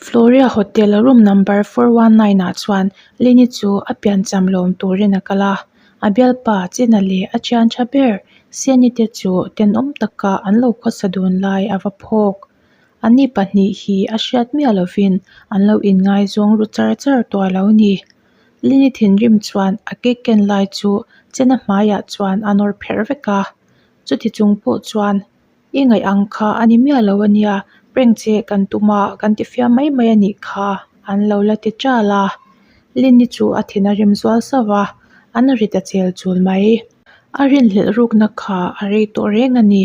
Floria Hotel room number 419 ah chuan Lini chu a piancham lawm turin a kal a, a bialpa China leh a thian tha ber Siani te chu tenawm taka an lo khawsa dun lai a va phawk. Anni pahnih hi a hriat miah lovin an lo inngaizawng ru char char tawh a lo ni. Lini thinrim chuan a cake ken lai chu China hmaiah chuan a nawr pherh vek a, chuti chung pawh chuan I ngaih ang kha a ni miah lo a nia, prank che kan tum a, kan ti fiam mai mai a nih kha, an lo la ti ṭal a. Lynn-i chu a thin a rim zual sauh a, an ri ta chel chul mai. A rinhlelh rukna kha a rei tawh reng a ni.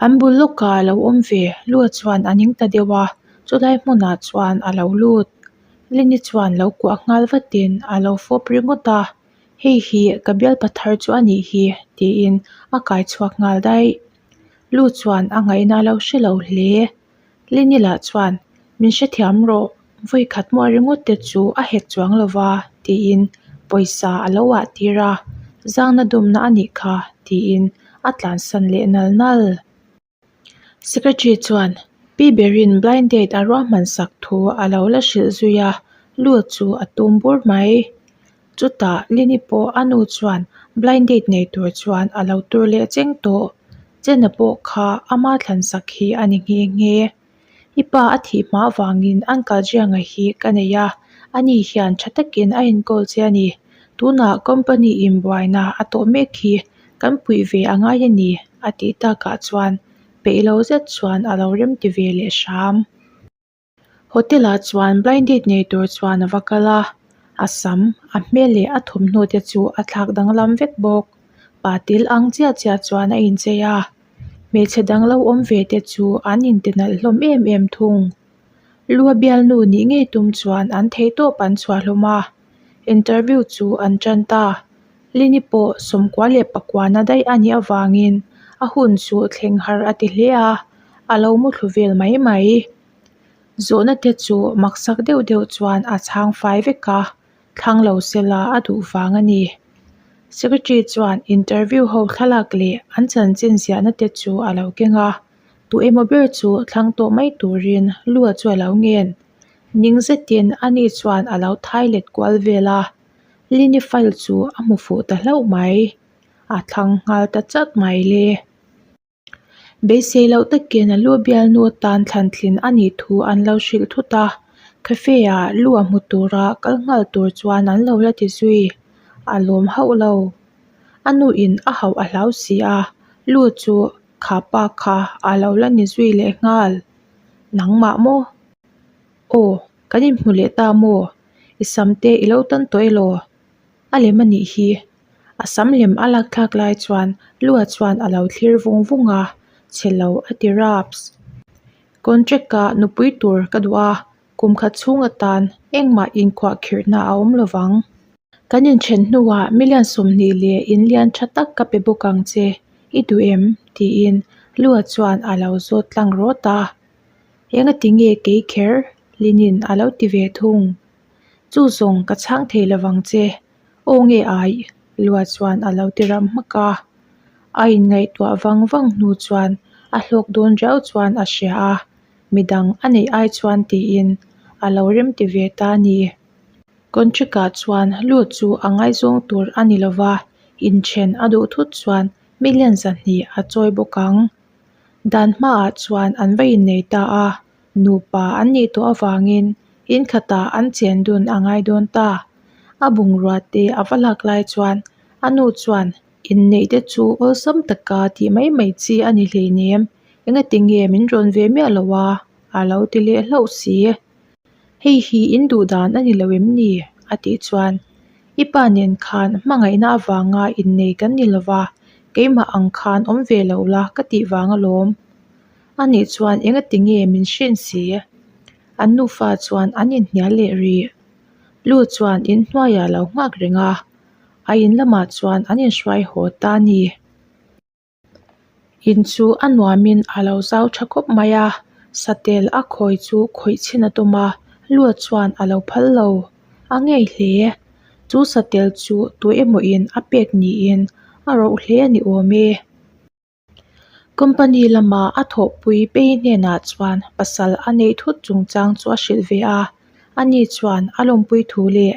An bul lawkah a lo awm ve, Lua chuan a ning ta deuh a, chulai hmunah chuan a lo lut. Lynn-i chuan lo kuah nghal vatin a lo fawp ringawt a. Hei hi ka bialpa thar chu a nih hi tiin a kai chhuak nghal daih. Lu chuan a ngaihna a lo hre lo hle. Lini lah chuan min hrethiam rawh, vawi khat muah ringawt te chu a hek chuang lo va tiin pawisa a lo ah tir a, zangna dumna a nih kha tiin a tlansan leh nal nal. Secretary chuan Pi Berin blind date a ruahman sak thu a lo la hrilh zui a, lu chu a tum bur mai. Chutah Lini pawh a nu chuan blind date nei tur chuan a lo tur leh cheng tawh. Chena pawh kha ama thlan sak hi a ni nghe nghe. I pa a thih hma avangin Uncle Jianga hi ka nei a, ani hian tha takin a enkawl che a ni. Tunah company in buaina a tawh mek hi kan puih ve a ngai a ni a tih takah chuan peih lo zet chuan a lo rem ti ve leh hram. Hotel ah chuan blind date nei tur chuan a va kal a, a sam, a hmel leh a thawmhnaw te chu a thlak danglam vek bawk. Pa tel ang chiah chiah chuan a inchei a. Hmeichhe dang lo awm ve te chu an inte nalh hlawm em em thung. Lua bialnu nih ngei tum chuan an theihtawp an chhuah hlawm a, interview chu an tan ta. Lini pawh sawmkua leh pakuana daih a nih avangin a hun chu thleng har a ti hle a, a lo muthlu vel mai mai. Zawhna te chu maksak deuh deuh chuan a chhang fai vek a. thlang lo sela a duh vang a ni. Secretary chuan interview ho thlalak leh an chanchin ziahna te chu a lo keng a, tu emaw ber chu thlang tawh mai turin Lua chu a lo ngen. Ning zetin ani chuan a lo thai let kual vel a, Lini file chu a hmu fuh ta hlauh mai. A thlang nghal ta chat mai le. Beisei loh takin a lu bialnu atan thlan tlin a nih thu an lo hrilh thut a, cafe ah lu a hmu tura kal nghal tur chuan an lo la ti zui, a lawm hauh lo. A nuin a hauh a hlau si a, lu chu kha pa kha a lo la ni zui leh nghal. Nangmah maw? Aw, kan inhmu leh ta maw? I sam te i lo tan tawh elaw? A lem a nih hi. A sam lem a lak thlak lai chuan Lua chuan a lo thlir vung vung a, chhe lo a ti raps. Contract ah nupui tur ka duh a, kum khat chhung atan engmah inkhuahkhirhna a awm lovang. Kan inthen hnuah million 20 leh inlian tha tak ka pe bawk ang che, i duh em? tiin Lua chuan a lo zawt tlang rawt a. Engati nge kei kher? Linin a lo ti ve thung. Chu zawng ka chhang thei lovang che, Aw nge ai? Lua chuan a lo ti ram hmak a. A inngaihtuah vang vang hnu chuan a hlawk dawn riau chuan a hria a, midang a neih ai chuan tiin a lo rem ti ve ta a ni. Contract-ah chuan Lu chu a ngaizawng tur a ni lova, inthen a duh thut chuan million 200 a chawi bawk ang. Dan hmaah chuan an va innei ta a. Nupa an nih tawh avangin in khatah an chen dun a ngai dawn ta. A bungrua te a va lak lai chuan a nu chuan inneih te chu awlsam taka tih mai mai chi a ni hleinem, engati nge min rawn ve miah lo a? a lo ti leh hlauh si. Hei hi in duh dan a ni lo em ni? a tih chuan i pa nen khan hmangaihna avanga innei kan ni lo va, keimah ang khan awm ve lo la ka tih vang alawm. A nih chuan engati nge min hrin si? An nufa chuan an inhnial leh rih. Lu chuan inhnuaiah a lo nghak reng a, a in lamah chuan an inhruai haw ta a ni. In chu a nuamin a lo zau tha khawp mai a, satel a khawi chu khawih chhin a tum a, Lu chuan a lo phal lo. A ngei hle. Chu satel chu tu emawin a pek niin a roh hle a ni awm e. Company lama a thawhpui Pei hnenah chuan pasal a neih thut chungchang chu a hrilh ve a. Ani chuan a lawmpui thu leh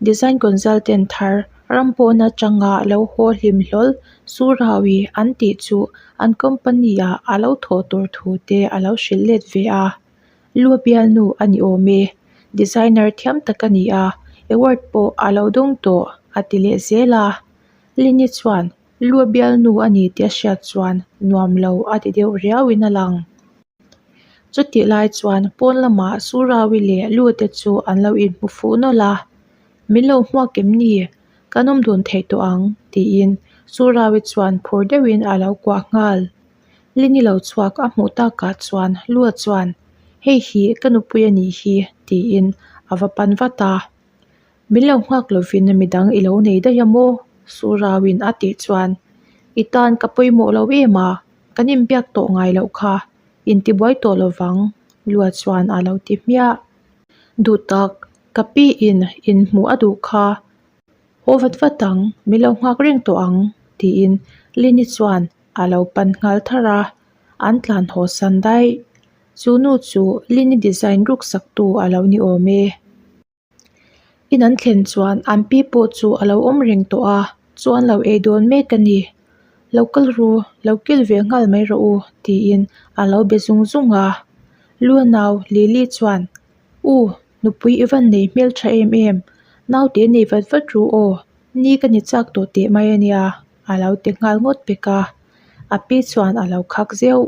design consultant thar ram pawhna atanga lo haw hlim hlawl Suraui an tih chu an company ah a lo thawh tur thu te a lo hrilh let ve a. Lu bialnu a ni awm e, designer thiam tak a ni a, award pawh a lo dawng tawh a ti leh zel a. Lini chuan lu bialnu a ni tih a hriat chuan nuam lo a ti deuh riauin a lang. Chutih lai chuan pawn lamah Suraui leh Lu te chu an lo inhmu fuh nawlh a, Min lo hmuak em ni? Kan awm dun thei tawh ang tiin Suraui chuan phur deuhin a lo kuah nghal. Lini lo chhuak a hmuh takah chuan Lua chuan, Hei hi ka nupui a nih hi tiin a va pan vat a. Min lo nghak lovin midang i lo nei daih a maw? Surauin a tih chuan, I tan ka pawimawh lo em a, kan inbiak tawh ngai loh kha, intibuai tawh lovang Lua chuan a lo ti hmiah. Duh tak, ka pi in inhmuh a duh kha. Haw vat vat ang, min lo nghak reng tawh ang tiin Lini chuan a lo pan nghal tharh a, an tlan haw san daih. Chu nu chu Lini design ruk sak tu a lo ni awm e. In an thlen chuan an pi pawh chu a lo awm reng tawh a, chuan lo ei dawn mek a ni. Lo kal ru, lo kil ve nghal mai rawh u tiin a lo be zung zung a. Lunau Lily chuan, U, nupui i van nei hmel tha em em, naute nei vat vat ru aw, ni ka ni chak tawh teh mai a nia, a lo ti nghal ngawt pek a. A pi chuan a lo khak zeuh.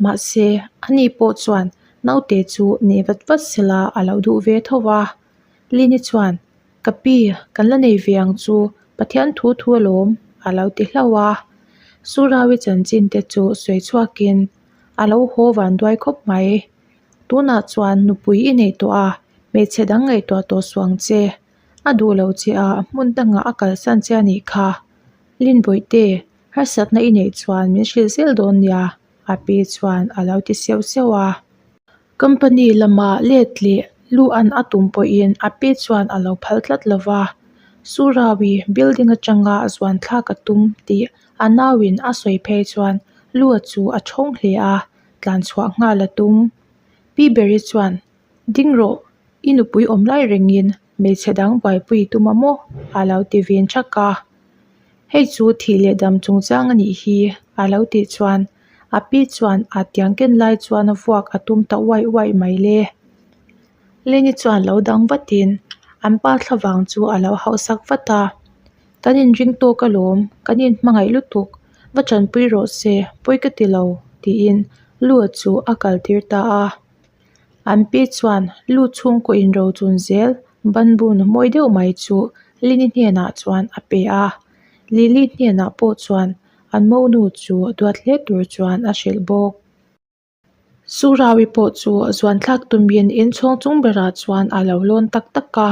Mahse, ani pawh chuan naute chu nei vat vat sela a lo duh ve tho a. Lini chuan, Ka pi, kan la nei ve ang chu, Pathian thu thu alawm, a lo ti hlauh a. Surawi chanchin te chu sawi chhuakin a lo haw van duai khawp mai. Tunah chuan nupui i nei tawh a, hmeichhe dang ngaihtuah tawh suh ang che. A duh lo che a, hmun dangah a kalsan che a nih kha. Linbawihte, harsatna i neih chuan min hrilh zel dawn nia, a pi chuan a lo ti seuh seuh a. Company lama let leh luh an a tum pawhin a pi chuan a lo phal tlat lo va. Surawi building atanga zuan thlak a tum tih a nauin a sawi phei chuan Lua chu a thawng hle a, tlan chhuah nghal a tum. Pi Beri chuan, Ding rawh, i nupui awm lai rengin hmeichhe dang buaipui i tum a maw? a lo ti vin thak a. Hei chu thih leh dam chungchang a nih hi, a lo tih chuan a pi chuan a tiang ken lai chuan a vuak a tum ta uaih uaih mai le. Leni chuan lo dang vatin an pa thlavang chu a lo hauhsak vat a. Kan inring tawk alawm, kan inhmangaih lutuk, va tanpui rawh se, pawi ka ti lo, tiin Lua chu a kaltir ta a. An pi chuan Lu chhungkaw inrochun zel banbun mawi deuh mai chu Lini hnenah chuan a pe a. Lily hnenah pawh chuan an monu chu duat hle tur chuan a hrilh bawk. Surawi pawh chu zuan thlak tumin inchhawng chung berah chuan a lo lawn tak tak a,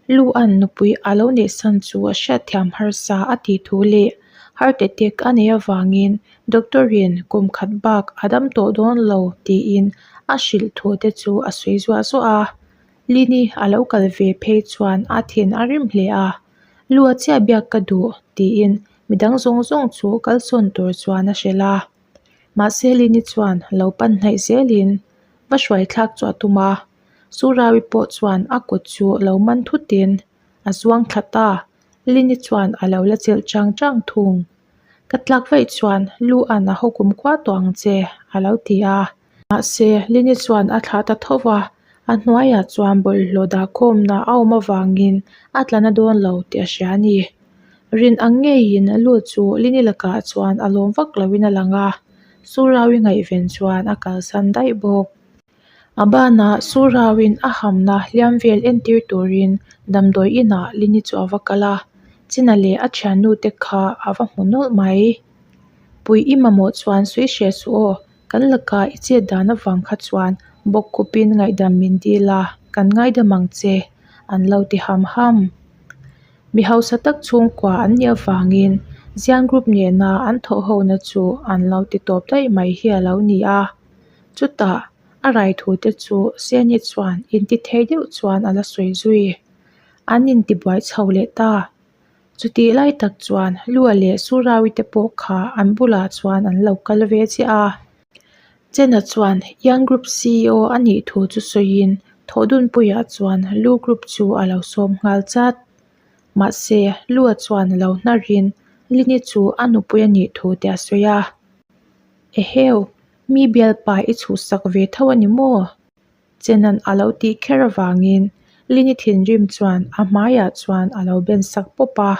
Lu an nupui a lo neih san chu a hriatthiam harsa a tih thu leh heart attack a neih avangin doctor in kum khat bak a dam tawh dawn lo tiin a hrilh thu te chu a sawi zuah zuah a. Lini a lo kal ve phei chuan a thin a rim hle a, Lu a chiah biak ka duh tiin midang zawng zawng chu kalsawn tur chuan a hrilh a. Mahse Lini chuan lo pan hnaih zelin va hruai thlak chu a tum a, Surawi pawh chuan a kut chu lo man thutin a zuang thla ta, Lini chuan a lo la chelh chang chang thung. Ka tlak vaih chuan lu an a haw kum khua tawh ang che a lo ti a. Mahse Lini chuan a thlah ta tho va, a hnuaiah chuan bawlhhlawh dahkhawmna a awm avangin a tla na dawn lo tih a hria a ni. Rin ang ngeiin lu chu Lini lakah chuan a lawm vak loin a lang a, Surawi ngaihven chuan a kalsan daih bawk. A banah Surawin a hamna hliam vel entir turin damdawi inah Lini chu a va kal a, China leh a thiannu te kha a va hmu nawlh mai. Pui i mamawh chuan sawi hreh suh aw, kan laka i chet dan avang kha chuan bawkkhupin ngaihdam min dil a, kan ngaidam ang che, an lo ti ham ham. Mi hausa tak chhungkua an nih avangin Zian Group nena an thawhhona chu an lo ti tawp daih mai hi a lo ni a. Chutah a rai thu te chu Seni chuan intithei deuh chuan a la sawi zui. An intibuai chho leh ta. Chutih lai tak chuan Lua leh Suraui te pawh kha an bulah chuan an lo kal ve chiah a. Chena chuan Young Group CEO a nih thu chu sawiin Thawhdunpuiah chuan Lu Group chu a lo sawm nghal chat. Mahse, Lua chuan lo hnarin Lini chu a nupui a nih thu te a sawi a. Eheu, mi bialpa i chhuhsak ve tho a ni maw? Chenan a lo tih kher avangin Lini thinrim chuan a hmaiah chuan a lo ben sak pawp a,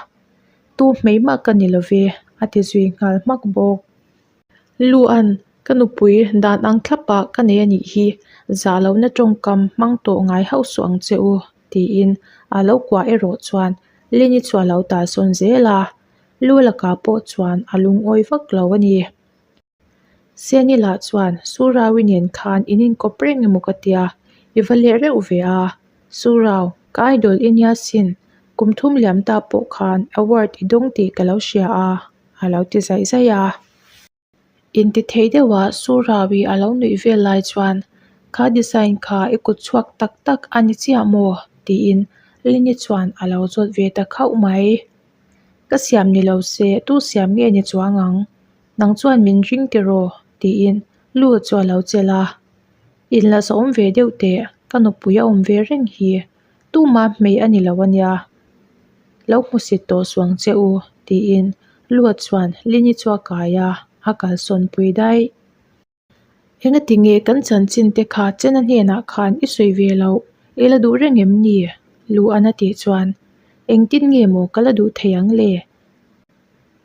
Tu hmei mah ka ni love a ti zui nghal hmak bawk. Luan, ka nupui dan ang thlapah ka nei a nih hi, zah lohna tawngkam hmang tawh ngai hauh suh ang che u tiin a lo kuah erawh chuan Lini chu a lo talsawn zel a, Lu lakah pawh chuan a lungawi vak lo a ni. Seni lah chuan Suraui nen khan in inkawp reng emaw ka tia, i va leh reuh ve a. Surau, ka idol i nia sin, kum thum liam ta pawh khan award i dawng tih ka lo hria a, a lo ti zaih zaih a. Intithei deuha Suraui a lo nuih vel lai chuan, Kha design kha i kut chhuak tak tak a ni chiah maw? tiin Lini chuan a lo zawt ve ta khauh mai. Ka siam ni lo se, tu siam nge ni chuang ang? Nang chuan min ring tiraw? tiin Lu chu a lo chelh a. Inla zawm ve deuh teh, ka nupui a awm ve reng hi. Tuma hmei a ni lo a nia. Lo hmusit tawh suang che u, tiin Lu chuan Lini chu a kai a, a kalsawn pui daih. Engati nge kan chanchin te kha Chena hnenah khan i sawi ve loh? I la duh reng em ni? Luan a tih chuan, Engtin nge maw ka la duh thei ang le?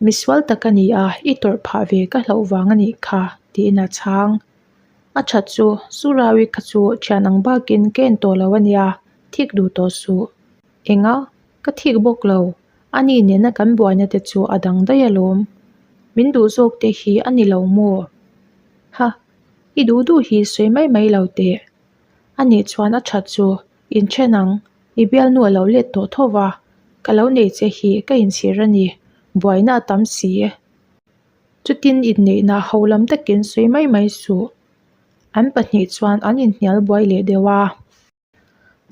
Misual tak a ni a, i tawrh phah ve ka hlauh vang a nih kha, tiin a chhang. A that chu, Suraui kha chu thian ang bakin ka en tawh lo a nia, thik duh tawh suh. Enga? Ka thik bawk lo, ani nena kan buaina te chu a dang daih alawm. Min duh zawk te hi a ni lo maw? Ha, i duh duh hi sawi mai mai lo teh. Ani chuan a that chu, Inthen ang, i bialnu a lo let tawh tho va, ka lo nei che hi ka inchhir a ni, buaina a tam si. Chutin inneihna ho lam takin sawi mai mai suh. An pahnih chuan an inhnial buai leh deuh a.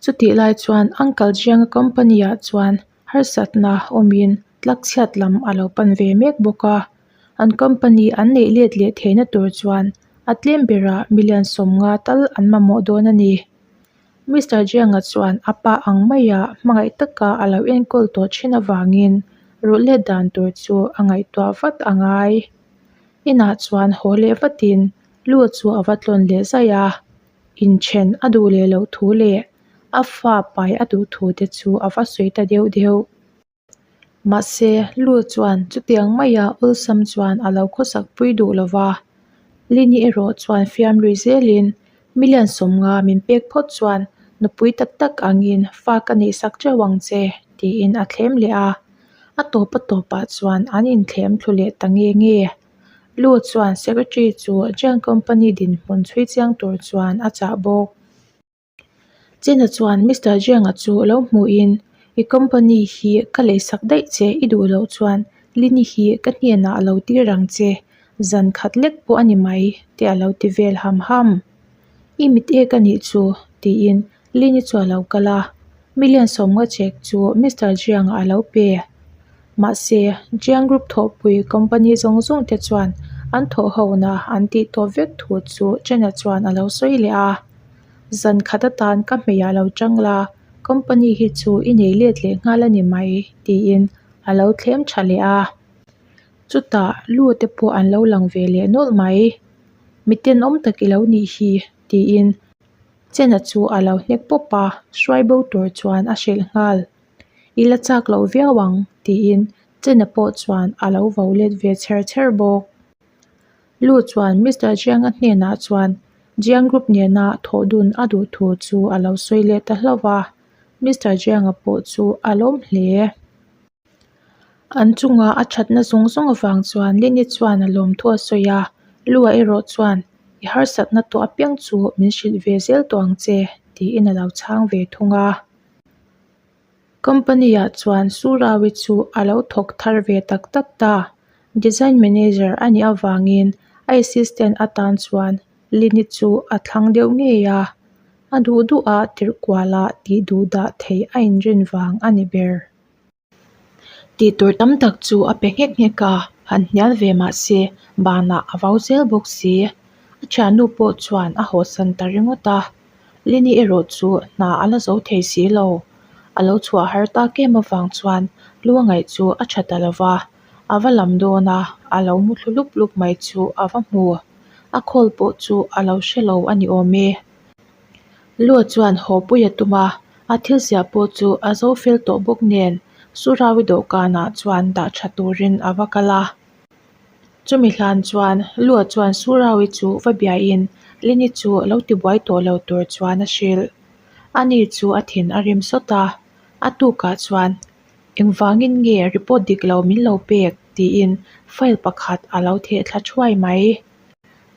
Chutih lai chuan Uncle Jianga company ah chuan harsatna awmin tlakchhiat lam a lo pan ve mek bawk a. An company an neih let leh theihna tur chuan a tlem berah million 50 tal an mamawh dawn a ni. Mister Jianga chuan a pa ang maia hmangaih taka a lo enkawl tawh thin avangin rulh let dan tur chu a ngaihtuah vat a ngai. Inah chuan haw leh vatin lu chu a va tlawn leh zaih a. Inthen a duh leh loh thu leh a fa pai a duh thu te chu a va sawi ta deuh deuh. Mahse, Lu chuan chutiang maia awlsam chuan a lo khawsak pui duh lo va. Lini erawh chuan fiam lui zelin million 50 min pek phawt chuan nupui tak tak angin fa ka neih sak teuh ang che tiin a thlem leh a. A tawp a tawpah chuan an inthlem thlu leh ta nge nge. Lu chuan secretary chu Jiang Company dinhmun chhui chiang tur chuan a chah bawk. Chena chuan Mister Jiang-a chu lo hmuhin, I company hi ka leisak daih che i duh loh chuan Lini hi ka hnenah a lo tir ang che, zan khat lek pawh a ni mai te a lo ti vel ham ham. I mit ek a nih chu tiin Lini chu a lo kal a, million 50 check chu Mister Jiang-a a lo pe. Mahse, Jiang Group thawhpui company zawng zawng te chuan an thawh hona an tih tawp vek thu chu Chena chuan a lo sawi leh a. Zan khat atan ka hmeiah lo chang la, company hi chu i nei let leh nghal a ni mai, tiin a lo thlem tha leh a. Chutah lu te pawh an lo lang ve leh nawlh mai. Mi tenawm tak i lo nih hi, tiin Chena chu a lo hnek pawp a, hruai bo tur chuan a hrilh nghal. I la chak loh viau ang, tiin Chena pawh chuan a lo vo let ve chher chher bawk. Lu chuan Mister Jiang-a hnenah chuan Jiang Group nena thawh dun a duh thu chu a lo sawi leh ta hlauh va, Mister Jiang-a pawh chu a lawm hle. An chunga a thatna zawng zawng avang chuan Lini chuan a lawm thu a sawi a, Lu-a erawh chuan I harsatna tawh apiang chu min hrilh ve zel tawh ang che tiin a lo chhang ve thung a. Company-ah chuan Surawi chu a lo thawk thar ve tak tak ta. Design manager a nih avangin a assistant atan chuan Lini chu a thlang deuh ngei a, a duh duh a tirh kualah tih duh dah theih a inrin vang a ni ber. Tih tur tam tak chu a pe nghek nghek a, han hnial ve mah se banah a vau zel bawk si. A thiannu pawh chuan a hawsan ta ringawt a, Lini erawh chu hna a la zo thei si lo. A lo chhuah har tak em avang chuan Luangaih chu a tha ta lo va, a va lam dawn a, a lo mu thlu lup lup mai chu a va hmu. A call pawh chu a lo hre lo a ni awm e. Lua chuan haw pui a tum a, a thil ziah pawh chu a zo fel tawh bawk nen Surawi dawhkanah chuan dah tha turin a va kal a. Chumi hlan chuan Lua chuan Surawi chu va biain Lini chu lo tibuai tawh lo tur chuan a hrilh. Ani chu a thin a rim sawt a, a tukah chuan Engvangin nge report dik lo min lo pek? tiin file pakhat a lo theh thla thuai mai.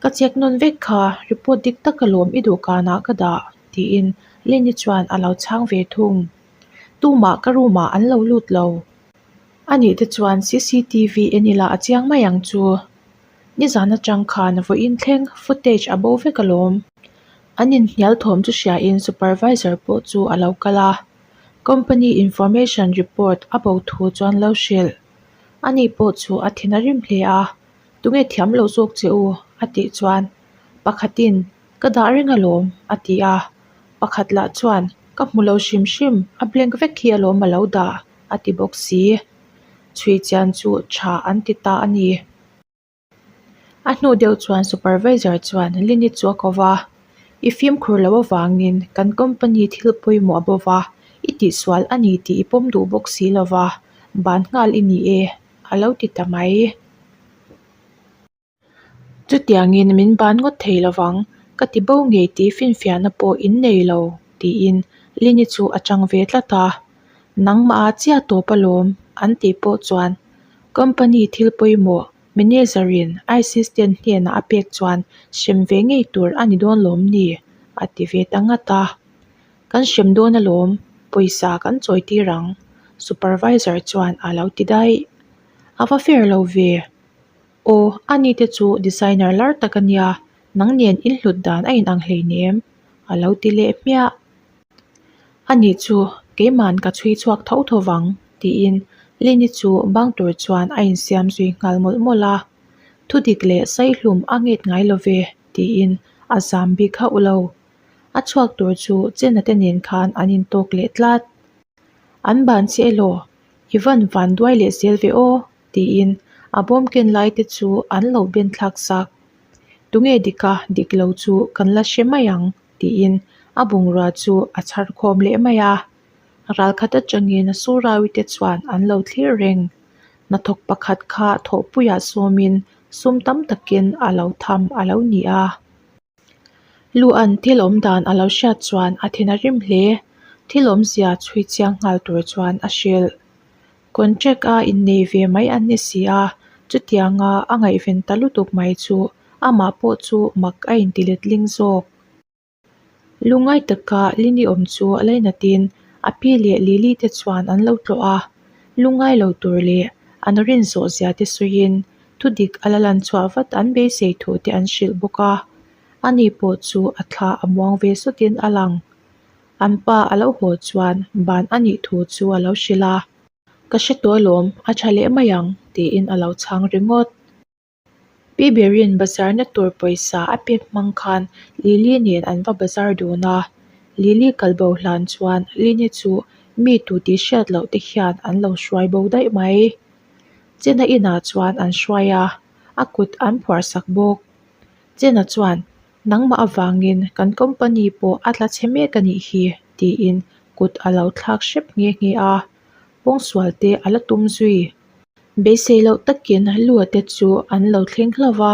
Ka check nawn vek kha, report dik tak alawm i dawhkanah ka dah, tiin Lenny chuan a lo chhang ve thung. Tumah ka room ah an lo lut lo. Anih te chuan cctv en ila a chiang mai ang chu. Nizan atang khan vawiin thleng footage a bo vek alawm. An inhnial thawm chu hriain supervisor pawh chu a lo kal a. Company information report a bo thu chuan lo hrilh. Ani pawh chu a thin a rim hle a. Tunge thiam lo zawk che u? a tih chuan pakhatin Ka dah reng alawm a ti a, pakhat lah chuan Ka hmu lo hrim hrim, a blank vek hi alawm a lo dah a ti bawk si. Chhui chian chu tha an ti ta a ni. A hnu deuh chuan supervisor chuan Lini chu a ko va, I fimkhur loh avangin kan company thil pawimawh a bo va, i tihsual a ni tih i pawm duh bawk si lo va, ban nghal i ni e. A lo ti ta mai. Chutiangin min ban ngawt thei lovang, ka ti bo ngei tih finfiahna pawh in nei lo, tiin Lini chu a chang ve tlat a. Nangmah a chiah tawp alawm, an tih pawh chuan company thil pawimawh manager in a assistant hnenah a pek chuan hrem ve ngei tur a ni dawn lawm ni? a ti ve ta ngat a. Kan hrem dawn alawm, pawisa kan chawi tir ang, supervisor chuan a lo ti daih. A va fair lo ve. Aw, ani te chu designer lar tak a nia, nang nen in hlut dan a inang hleinem, a lo ti leh hmiah. Ani chu keiman ka chhui chhuak tho tho vang, tiin Lini chu bang tur chuan a insiam zui nghal mawlh mawlh a. Thudik leh saihlum a nget ngai lo ve, tiin a zam bik hauh lo. A chhuak tur chu Chena te nen khan an intawk leh tlat. An ban che elaw? I van van duai leh zel ve aw, tiin a bawm ken lai te chu an lo ben thlak sak. Tunge dika dik lo chu kan la hre mai ang, tiin a bungrua chu a chhar khawm leh mai a. Ralkhat atangin Surawi te chuan an lo thlir reng. Hnathawk pakhat kha thawhpuiah sawmin sum tam takin a lo tham a lo ni a. Luan thil awm dan a lo hriat chuan a thin a rim hle. Thil awmzia chhui chiang nghal tur chuan a hrilh. Contract a innei ve mai an ni si a, chutianga a ngaihven ta lutuk mai chu amah pawh chu mak a inti letling zawk. Lungngai taka Lini awm chu a lainatin a pi leh Lily te chuan an lo tlawh a, lungngai lo tur leh an rin zawh zia te sawiin thudik a la lan chhuah vat an beisei thu te an hrilh bawk a, ani pawh chu a thla a muang ve sawtin a lang. An pa a lo haw chuan ban a nih thu chu a lo hrilh a. Ka hre tawh alawm, a tha leh mai ang, tiin a lo chhang ringawt. Pi Berin bazarna tur pawisa a pek hmang khan Lily nen an va bazar dun a, Lily kal bo hlan chuan Lini chu mi tu tih hriat loh te hian an lo hruai bo daih mai. Chena inah chuan an hruai a, a kut an phuar sak bawk. Chena chuan, Nangmah avangin kan company pawh a tla chhe mek a nih hi, tiin kut a lo thlak hrep nghe nghe a, pawngsual te a la tum zui. Beisei loh takin Lua te chu an lo thleng hlauh va,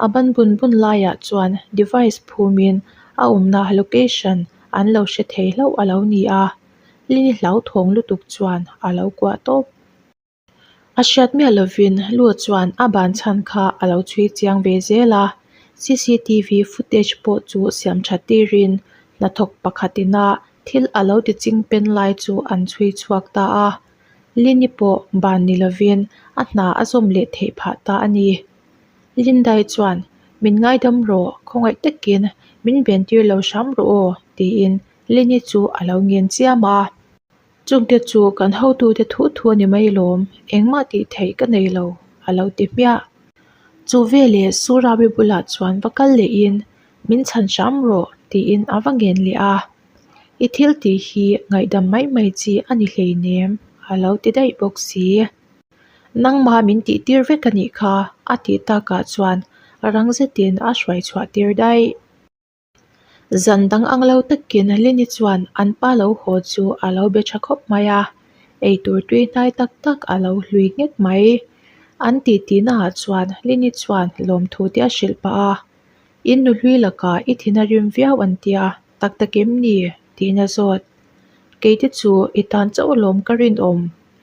a ban bun bun laiah chuan device phumin a awmna location an lo hre thei hlauh a lo ni a, Lini hlauthawng lutuk chuan a lo kuah tawp. A hriat miah lovin Lua chuan a ban chhan kha a lo chhui chiang ve zel a, cctv footage pawh chu siam that tirin hnathawk pakhat ina thil a lo ti ching pen lai chu an chhui chhuak ta a. Lini pawh ban ni lovin a hna a zawm leh theih phah ta a ni. Lindai chuan, Min ngaidam rawh, khawngaih takin min ventir lo hram rawh aw, tiin Lini chu a lo ngen chiam a. Chungte chu kan hotute thu thu a ni mai lawm, engmah tih theih ka nei lo, a lo ti hmiah. Chu veleh Surabi bulah chuan va kal lehin, Min chhan hram rawh, tiin a va ngen leh a. I thil tih hi ngaihdam mai mai chi a ni hleinem, a lo ti daih bawk si. Nangmah min tih tir vek a nih kha, a tih takah chuan rang zetin a hruai chhuah tir daih. Zan dang ang lo takin Lini chuan an pa lo haw chu a lo be tha khawp mai a, eitur tui hnai tak tak a lo hlui nghet mai. An tih tihnaah chuan Lini chuan lawmthu te a hrilh pah a, In nu hlui lakah i thin a rim viau an tia, tak tak em ni? tiin a zawt. Keite chu i tan chauh alawm ka rinawm,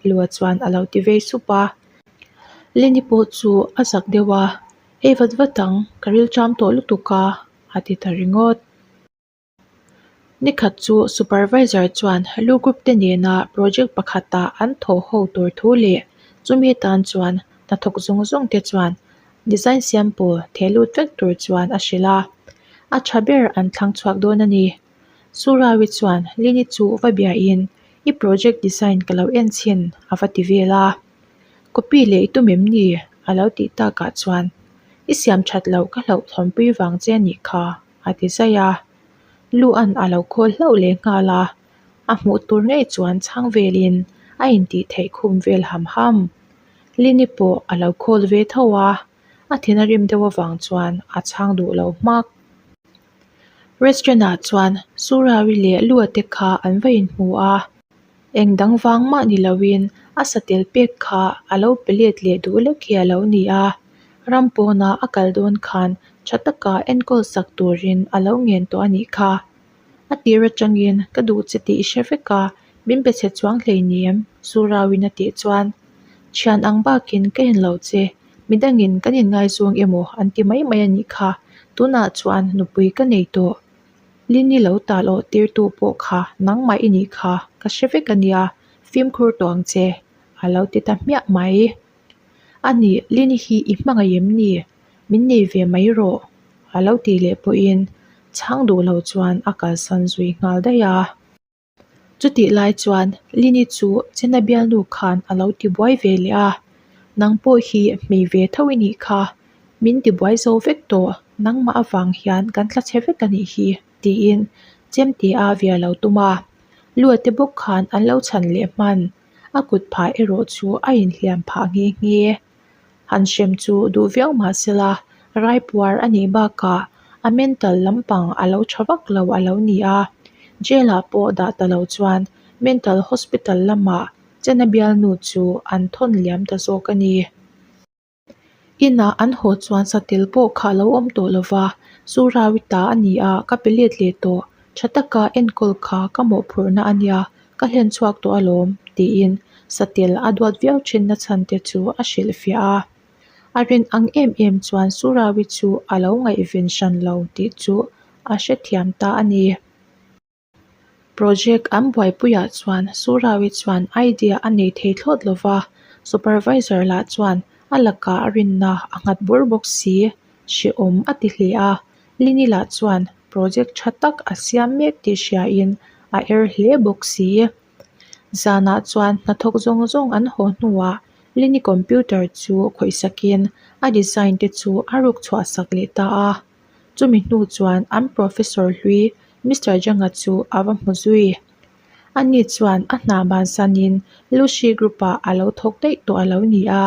Lua chuan a lo ti vei sup a. Lini pawh chu a zak deuh a, Ei vat vat ang, ka rilṭam tawh lutuk a, a ti ta ringawt. Nikhat chu supervisor chuan Lu group te nena project pakhata an thawh ho tur thu leh chumi tan chuan hnathawk zawng zawng te chuan design siam pawl theh lut vek tur chuan a hrilh a, a tha ber an thlang chhuak dawn a ni. Surawi chuan Lini chu va biain i project design ka lo en chhin a va ti vel a. Copy leh i tum em ni? A lo tih takah chuan i siam that loh ka hlauhthawnpui vang che a nih kha a ti zaih a. Luan a lo khawl hlauh leh nghal a, a hmuh tur ngei chuan chhang velin a intih theih khum vel ham ham. Lini pawh a lo khawl ve tho a, a thin a rim deuh avang chuan a chhang duh lo hmak. Restaurant ah chuan Surawi leh Lua te kha an va inhmu a. Eng dang vang mah ni loin a satel pek kha a lo pe let leh duh lek hi a lo ni a, ram pawna a kal dawn khan tha taka enkawl sak turin a lo ngen tawh a nih kha. A tir atangin ka duh che tih i hre vek a, min pe chhe chuang hleinem, Surawin a tih chuan thian ang bakin ka en lo che, midangin kan inngaizawng emaw an ti mai mai a nih kha, tunah chuan nupui ka nei tawh. Lini lo tal awh tirtu pawh kha nangmah i nih kha ka hre vek a nia, fimkhur tawh ang che, a lo ti ta hmiah mai. A nih, Lini hi i hmangaih em ni? Min nei ve mai rawh, a lo tih leh pawhin chhang duh lo chuan a kalsan zui nghal daih a. Chutih lai chuan Lini chu Chena bialnu khan a lo tibuai ve leh a, Nang pawh hi hmei ve tho i nih kha, min tibuai zo vek tawh, nangmah avang hian kan tla chhe vek a nih hi, tiin chemte a via lo tum a. Luate bawk khan an lo chhan leh hman, a kut phah erawh chu a inhliam phah nghe nghe. Han hrem chu duh viau mah sela, raipuar a nih bakah a mental lampang a lo tha vak lo a lo ni a, jail ah pawh dah ta lo chuan mental hospital lamah Chena bialnu chu an thawn liam ta zawk a ni. Inah an haw chuan satel pawh kha a lo awm tawh lo va, Surawi ta a ni a, ka pe let leh tawh, tha taka enkawl kha ka mawhphurhna a nia, Ka hlen chhuak tawh alawm, tiin satel a duat viau thin na chhan te chu a hrilhfiah a. A rin ang em em chuan Surawi chu a lo ngaihven hran lo tih chu a hrethiam ta a ni. Project an buaipuiah chuan Surawi chuan idea a nei thei thlawt lo va, supervisor lah chuan a lakah a rinna a nghat bur bawk si, hrehawm a ti hle a. Lini lah chuan project tha tak a siam mek tih hriain a er hle bawk si. Zanah chuan hnathawk zawng zawng an haw hnuah Lini computer chu khawih sakin a design te chu a ruk chhuah sak leh ta a. Chumi hnu chuan an professor hlui Mister Janga chu a va hmu zui. Ani chuan a hna bansanin Lucy group ah a lo thawk daih tawh a lo ni a.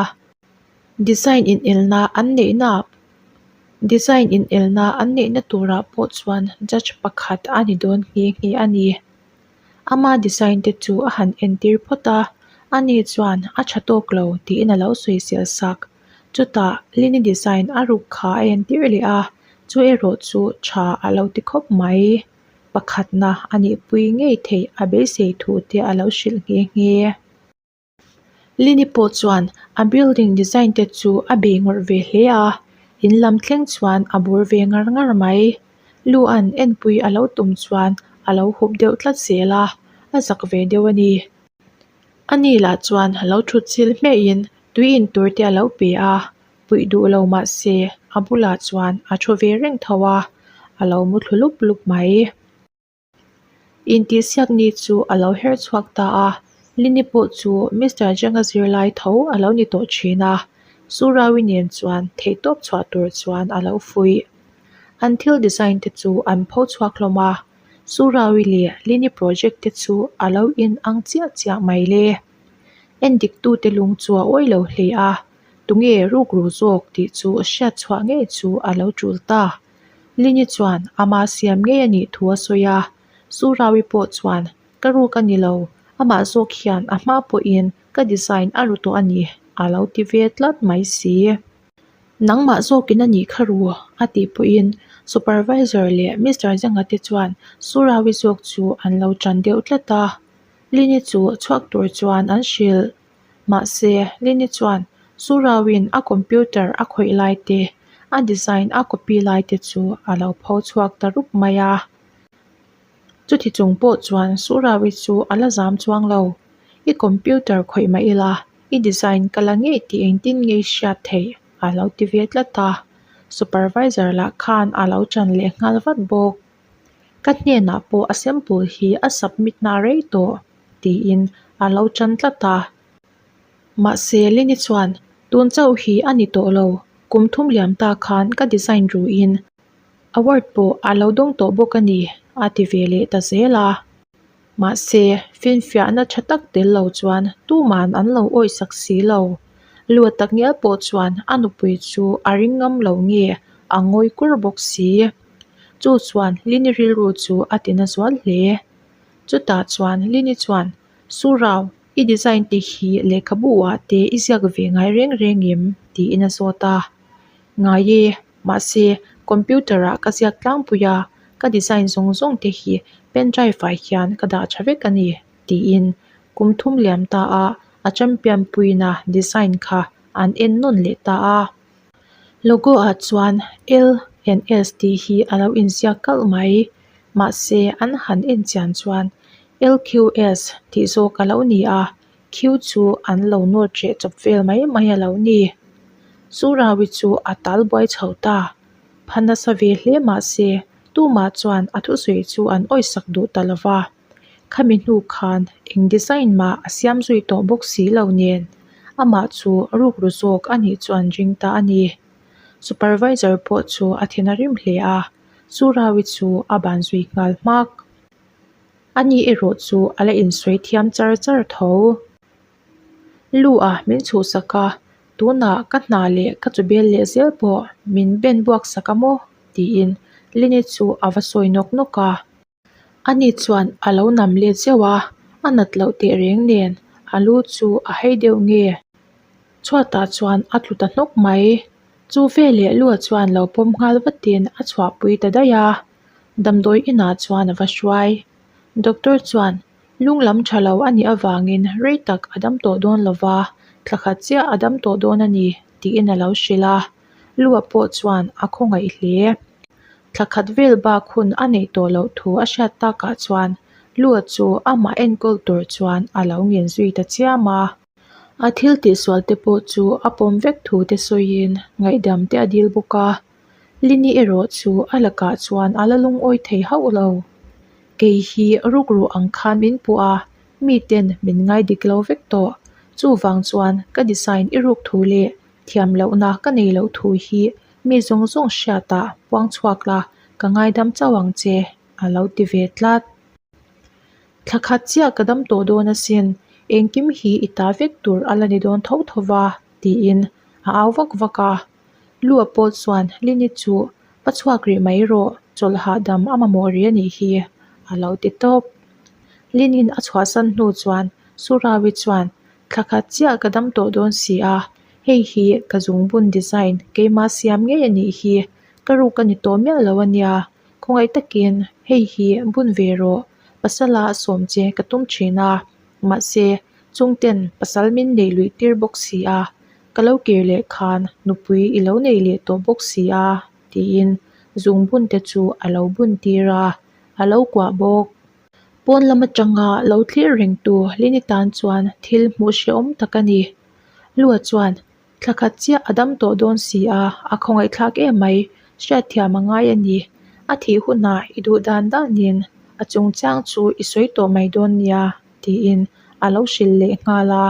Design inelna an neihna Design inelna an neihna turah pawh chuan judge pakhat a ni dawn nghe nghe a ni. Ama design te chu a han entir phawt a, ani chuan a tha tawk lo tiin a lo sawisel sak. Chutah Lini design a ruk kha a entir leh a, chu erawh chu tha a lo ti khawp mai. Pakhatna a nihpui ngei theih a beisei thu te a lo hrilh nghe nghe. Lini pawh chuan a building design te chu a bei ngawrh ve hle a, in lam thleng chuan a bur ve ngar ngar mai. Luan enpui a lo tum chuan a lo hup deuh tlat zel a, a zak ve deuh a ni. Ani lah chuan a lo thut chil hmehin tui in tur te a lo pe a, puih duh lo mah se a bulah chuan a thu ve reng tho a, a lo mu thlu lup lup mai. Intihsiak ni chu a lo her chhuak ta a. Lini pawh chu Mister Zhang-a zirlai tho a lo ni tawh thin a, Surawi nen chuan theihtawp chhuah tur chuan a lo fuih. An thil design te chu an pho chhuak hlawm a, Surawi leh Lini project te chu a lo in ang chiah chiah mai le. Endiktute lung chu a awi lo hle a, tunge rukru zawk tih chu hriat chhuah ngei chu a lo tul ta. Lini chuan ama siam ngei a nih thu a sawi a, Surawi pawh chuan Ka ruk a ni lo, amah zawk hian a hma pawhin ka design a ru tawh a ni, a lo ti ve tlat mai si. Nangmah zawkin a nih kha ru, a tih pawhin supervisor leh Mister Zanga te chuan Surawi zawk chu an lo tan deuh tlat a. Lini chu chhuak tur chuan an hrilh. Mahse, Lini chuan Surawi'n a computer a khawih lai te, a design a copy lai te chu a lo pho chhuak ta rup mai a. Chuti chung pawh chuan Surawi chu a la zam chuang lo. I computer khawih mah ila, i design ka la ngei tih engtin nge i hriat theih? a lo ti ve tlat a. Supervisor lah khan a lo ṭan leh nghal vat bawk. Ka hnenah pawh a sample hi a submit na rei tawh, tiin a lo ṭan tlat a. Mahse, Lini chuan, Tun chauh hi a ni tawh lo, kum thum liam ta khan ka design ruin Award pawh a lo dawng tawh bawk a ni, a ti ve leh ta zel a. Mahse, finfiahna tha tak tel lo chuan tuman an lo awihsak si lo. Lua tak ngial pawh chuan a nupui chu a ring ngam lo nge a ngawi kur bawk si. Chu chuan Lini rilru chu a ti na zual hle. Chutah chuan Lini chuan, Surau, i design te hi lehkhabu ah te i ziak ve ngai reng reng em? tiin a zawt a. Ngai e, mahse computer ah ka ziak tlangpui a, ka design zawng zawng te hi pen drive ah hian ka dah tha vek a ni tiin kum thum liam ta a a champion puina design kha an en nawn leh ta a. Logo ah chuan L and S tih hi a lo inziak kalh mai, mahse an han en chian chuan LQS tih zawk a lo ni a. Khiu chu an lo nawt reh chawp vel mai mai a lo ni. Surawi chu a tal buai chho ta. Pha nasa ve hle mah se, tumah chuan a thusawi chu an awisak duh ta lo va. Khami hnu khan eng design mah a siam zui tawh bawk si lo nen, amah chu rukru zawk a nih chu an ring ta a ni. Supervisor pawh chu a thin a rim hle a, Surawi chu a ban zui nghal hmak. Ani erawh chu a la insawi thiam char char tho. Lu a min chhuhsak a, tunah ka hna leh ka chubel leh zel pawh min ben buak sak a maw? tiin Lini chu a va sawi nawk nawk a. Ani chuan a lo nam let zeuh a, a nat loh teh reng nen a lu chu a hei deuh nge? Chhuatah chuan a tlu ta hnawk mai. Chu veleh Lua chuan lo pawm nghal vatin a chhuahpui ta daih a. Damdawi inah chuan a va hruai. Doctor chuan lung lam tha lo a nih avangin rei tak a dam tawh dawn lo va, thla khat chiah a dam tawh dawn a ni tiin a lo hrilh a. Lua pawh chuan a khawngaih hle. Thla khat vel bak hun a neih tawh loh thu a hriat takah chuan Lua chu amah enkawl tur chuan a lo ngen zui ta chiam a. A thil tihsual te pawh chu a pawm vek thu te sawiin ngaihdam te a dil bawk a. Lini erawh chu a lakah chuan a la lungawi thei hauh lo. Kei hi rukru ang khan min puh a, miten min ngai dik lo vek tawh. Chuvang chuan ka design i ruk thu leh thiam lohna ka nei loh thu hi mi zawng zawng hriatah puang chhuak la, ka ngaidam chauh ang che, a lo ti ve tlat. Thla khat chiah ka dam tawh dawn asin, engkim hi i ta vek tur a la ni dawn tho tho va, tiin a au vak vak a. Lua pawh chuan Lini chu va chhuak rih mai rawh, chawlh hahdam a mamawh rih a nih hi, a lo ti tawp. Linin a chhuahsan hnu chuan Surawi chuan thla khat chiah ka dam tawh dawn si a, hei hi ka zungbun design keima siam ngei a nih hi, ka ruk a ni tawh miah lo a nia, khawngaih takin hei hi bun ve rawh, pasala sawm che ka tum thin a, mahse chungten pasal min neih luih tir bawk si a. Ka lo kir leh khan nupui i lo nei leh tawh bawk si a, tiin zungbun te chu a lo bun tir a, a lo kuah bawk. Pawn lam atanga lo thlir reng tu Lini tan chuan thil hmuh hrehawm tak a ni. Lua chuan thla khat chiah a dam tawh dawn si a, a khawngaihthlak em mai, hriatthiam a ngai a ni. A thih hunah i duh dan danin a chungchang chu i sawi tawh mai dawn nia, tiin. a lo hrilh leh nghal a.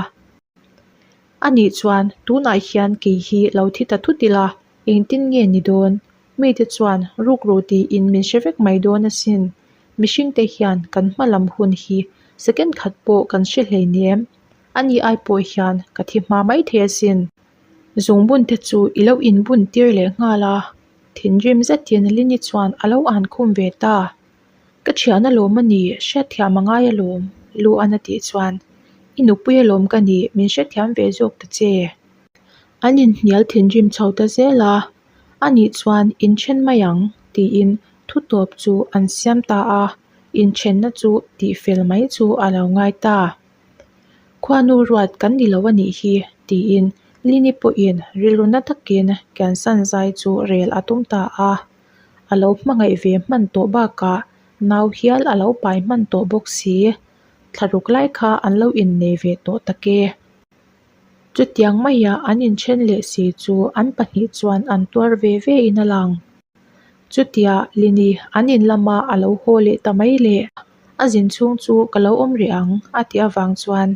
Anih chuan tunah hian kei hi lo thi ta thut ila, engtin nge ni dawn? Mite chuan rukru tiin min hre vek mai dawn asin. Mihringte hian kan hma lam hun hi second khat pawh kan hre hleinem. Ani ai pawh hian ka thi hma mai thei asin. Zungbun te chu i lo inbun tir leh nghal a, thinrim zetin Lini chuan a lo an khum ve ta. Ka thian alawm a ni, hriatthiam a ngai alawm, Luan a tih chuan, I nupui alawm ka ni, min hrethiam ve zawk ta che. An inhnial thinrim chho ta zel a, anih chuan inthen mai ang, tiin thutawp chu an siam ta a, inthenna chu tihfel mai chu a lo ngai ta. Khuanu ruat kan ni lo a nih hi, tiin Lini pawhin rilru na takin kiansan zai chu rel a tum ta a. A lo hmangaih ve hman tawh bakah nau hial a lo pai hman tawh bawk si. Thlaruk lai kha an lo innei ve tawh tak e. Chutiang maia an inthen leh si chu an pahnih chuan an tuar ve ve in a lang. Chutia Lini an in lama a lo haw leh ta mai le, a zin chhung chu ka lo awm rih ang a tih avang chuan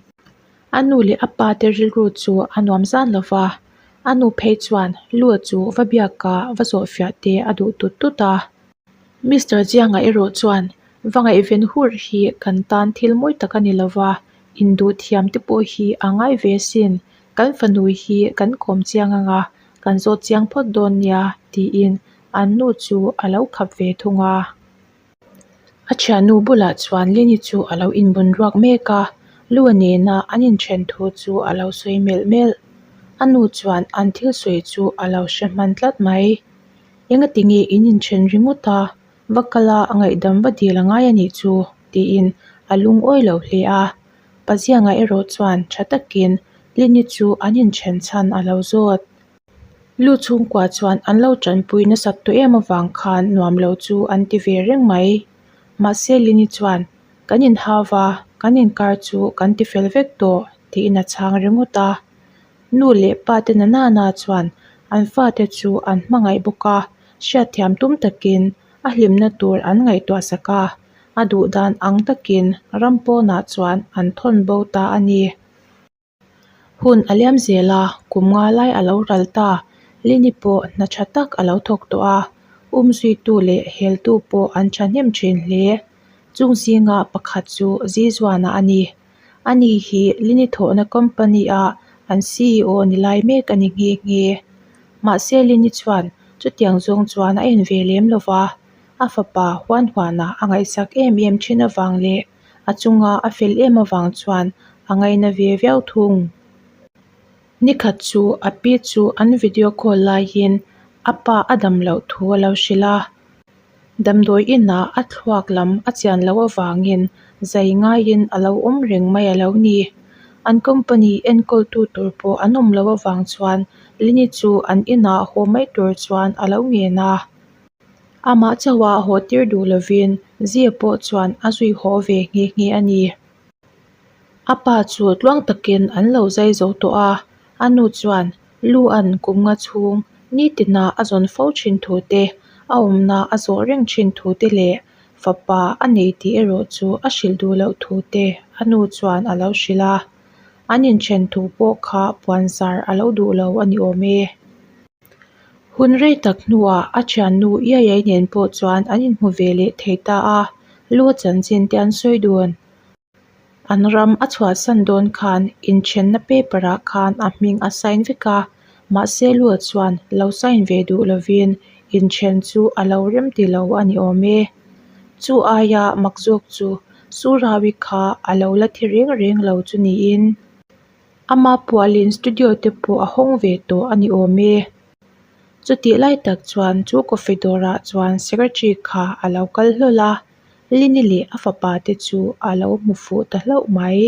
a nu leh a pa te rilru chu a nuam zan lo va, a nu phei chuan Lua chu va biaka va zawhfiah te a duh tut tut a. Mister Jianga erawh chuan va ngaihven hur hi kan tan thil mawi tak a ni lo va, induh thiam te pawh hi a ngai ve asin, kan fanu hi kan kawm chiang ang a, kan zawt chiang phawt dawn nia tiin an nu chu a lo khap ve thung a. A thiannu bulah chuan Lini chu a lo inbun ruak mek a, Lua nena an inthen thu chu a lo sawi melh melh. A nu chuan an thil sawi chu a lo hre hman tlat mai. Engati nge in inthen ringawt a, va kal a ngaihdam va dil a ngai a nih chu tiin a lungawi lo hle a. Pazianga erawh chuan tha takin Lini chu an inthen chhan a lo zawt. Lu chhungkua chuan an lo tanpui nasat tawh em avang khan nuam lo chu an ti ve reng mai. Mahse Lini chuan, Kan inhau va, kan inkar chu kan ti fel vek tawh tiin a chhang ringawt a. Nu leh pa te na nana chuan an fate chu an hmangaih bawk a, hriatthiam tum takin a hlimna tur an ngaihtuah sak a, a duh dan ang takin ram pawnah chuan an thawn bo ta a ni. Hun a liam zel a, kum nga lai a lo ral ta. Lini pawh hna tha tak a lo thawk tawh a, umzuitu leh heltu pawh an thahnem thin hle. Chung zinga pakhat chu Zizuana a ni. Ani hi Lini thawhna company-a an CEO ni lai mek a ni nghe nghe. Mahse Lini chuan chutiang zawng chuan a en ve lem lo va, a fapa huan huana a ngaihsak em em thin avang leh a chunga a fel em avang chuan a ngaina ve viau thung. Nikhat chu a pi chu an video call laiin a pa a dam loh thu a lo hrilh a, damdawi inah a thluak lam a chian loh avangin zai ngaiin a lo awm reng mai a lo ni. An company enkawltu tur pawh an awm loh avang chuan Lini chu an inah haw mai tur chuan a lo ngen a. Amah chauha haw tir duh lovin Zia pawh chuan a zui haw ve nghe nghe a ni. A pa chu tluang takin an lo zai zo tawh a, a nu chuan lu an kum nga chhung nitina a zawn fo thin thu te, a awmna a zawh reng thin thu te leh fapa a nei tih erawh chu a hrilh duh loh thu te a nu chuan a lo hrilh a. An inthen thu pawh kha puanzar a lo duh lo a ni awm e. Hun rei tak hnuah a thiannu Iaiai nen pawh chuan an inhmu ve leh thei ta a, lu chanchin te an sawi dun. An ram a chhuahsan dawn khan inthenna paper ah khan a hming a sign vek a, mahse lu chuan lo sign ve duh lovin inthen chu a lo rem ti lo a ni awm e. Chu aia mak zawk chu Surawi kha a lo la thi reng reng lo chu niin. Ama pualin studio te pawh a hawng ve tawh a ni awm e. Chutih lai tak chuan chu coffee dawrah chuan secretary kha a lo kal hlawl a, Lini leh a fapa te chu a lo hmu fuh ta hlauh mai.